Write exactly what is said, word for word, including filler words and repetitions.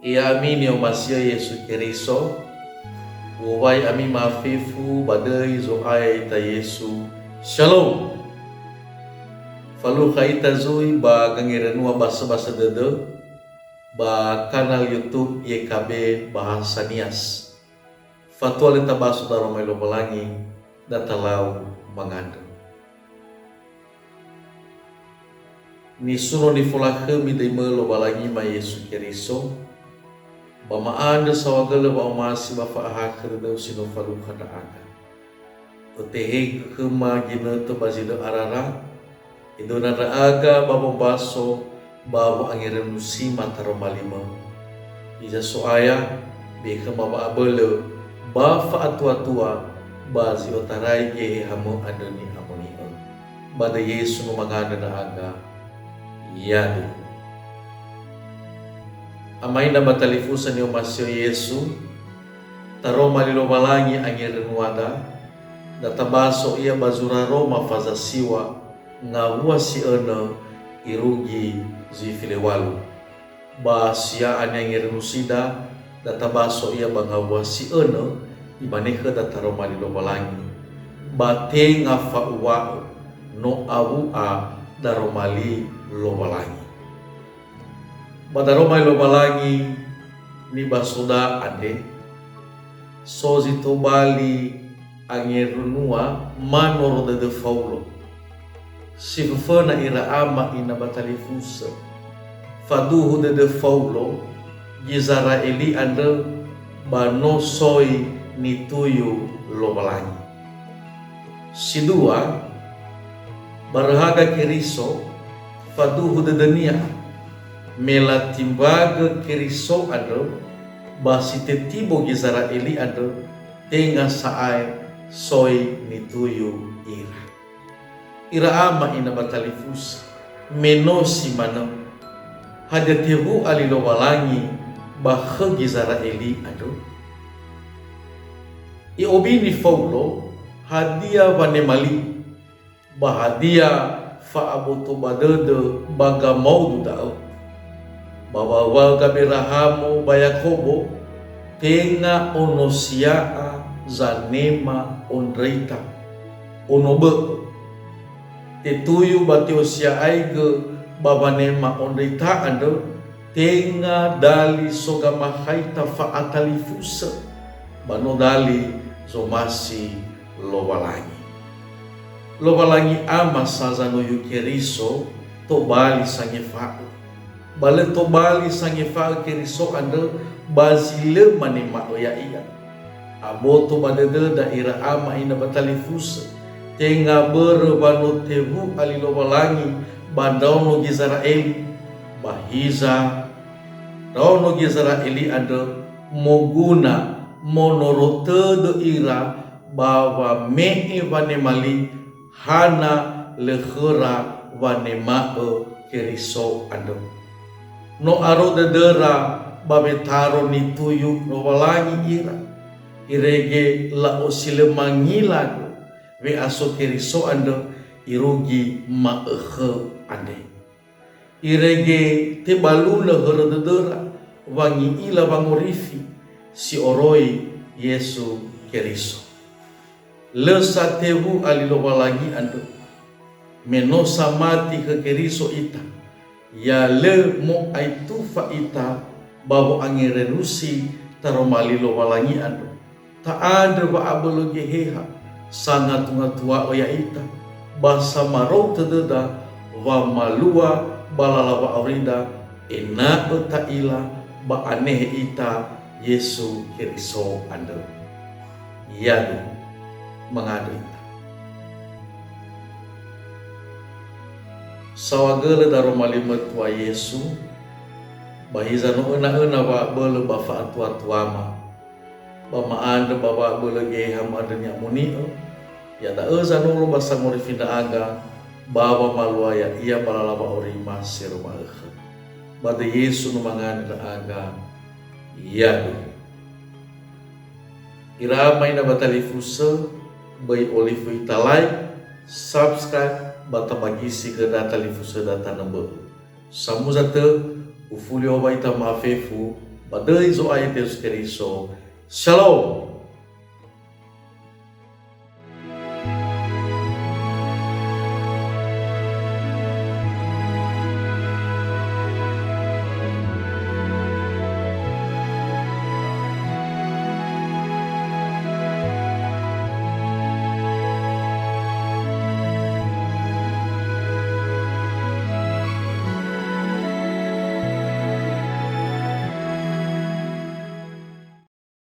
Ya'ami ni'omasi'ö Yesu Keriso, u'owai ami ma'afefu ba döi Zo'aya ita Yesu. Shalom! Falukha ita zui ba gangerenua basabasa dödö ba kanal YouTube Y K B Bahasa Nias. Fatua lö tabaso daroma Lowalangi, da talau mangandrö. Nisuno nifolakhömi döimö Lowalangima Yesu Keriso, ba ma'andrö saohagölö wa'omasi ba fa'ahakhö dödöu si no falukha ndra'aga. Ötehegö khöma ginötö ba zi lö arara, edöna ndra'aga ba wombaso ba wo'angerönusima taroma limö. Hiza So'aya, be khöma wa'abölö ba fa'atuatua ba zi otarai Gehehamö andrö ni'amoni'ö. Ba döi Yesu no mangandrö ndra'aga. Yadu. Amaina ba talifusö ni'omasi'ö Yesu, taroma li Lowalangi angerönuada, da tabaso ia ba zura Roma faza siŵa, ngawua si önö irugi zi fili ŵalu. Ba sia'a ni'angerönusida, da tabaso ia ba ngawua si önö, imane khöda taroma li Lowalangi. Ba tenga fa'uŵa'ö, no awu'a daroma li Lowalangi. Ba daroma li Lowalangi nibasoda andre, so zi tobali angerönua manoro dödö Faulo. Si föföna ira ama ina ba talifusö. Faduhu dödö Faulo, Gizera'eli andrö ba no soi nituyu Lowalangi. Si dua, baröhaga Keriso, faduhu dödönia, me latimbagö Keriso andrö ba si tetibo Gizera'eli andrö, tenga sa'ae soi nituyu ira. Ira ama ina ba talifusö, me no si manö, hadia tewu'a li Lowalangi ba khö Gizera'eli andrö? I'obini Faulo hadia wanema li, ba hadia fa'aboto ba dödö ba gamaudu da'ö. Ba wawa'ö Gaberahamo ba Yakobo, tenga ono sia'a zanema ondröita, ono bö'ö. Tetuyu ba te'osia'aigö ba wanema ondröita andrö, tenga dali so gamakhaita fa'atalifusö, ba no dali zomasi Lowalangi. Lowalangi Ama sa zanoyu Keriso tobali sangefa'ö. Ba lö tobali sangefa'ö Keriso andrö ba zi lö manema'ö Ya'ia. Aboto ba dödöda ira ama ina ba talifusö, tenga börö wa no tewu'a li Lowalangi ba ndraono Gizera'eli. Ba hiza, ndraono Gizera'eli andrö moguna monoro tödö ira ba wame'e wanema li hana lö khöra wanema'ö Keriso andrö. No aro dödöra ba wetaro nituyu Lowalangi ira, irege la'osilö mangila gö we'aso Keriso andrö irugi ma'ökhö andre. Irege tebalunö hörö dödöra wangi'ila wangorifi si oroi Yesu Keriso. Lö sa tewu'a li Lowalangi andrö. Me no samati khö Keriso ita, ya lö mo'aitufa ita ba wo'angerenusi taroma li Lowalangi andrö. Ta'andrö wa'abölö Geheha, sangatungatua'ö ya'ita, ba samarou tödöda wamalua ba lala wa'aurida, ena'ö ta'ila ba anehe ita Yesu Keriso andrö. Yadu, mangandrö ita. Saohagölö daroma li Matua Yesu, ba hiza no öna-öna wa'abölö ba fa'atuatuama, ba ma'andrö ba wa'abölö Geheha andrö ni'amoni'ö, iada'ö zanolo ba sangorifi ndra'aga, ba wamalua ya'ia ba lala wa'aurima si öma ma'ökhö. Ba döi Yesu no mangandrö ndra'aga. Yadu. Ira ama ina ba talifusö, böi olifu ita like, subscribe, ba tabagisi khöda talifusöda tanö bö'ö. Samuza tö, ufuli owa ita ma'afefu, Ba döi Zo'aya Yesu Keriso. Shalom.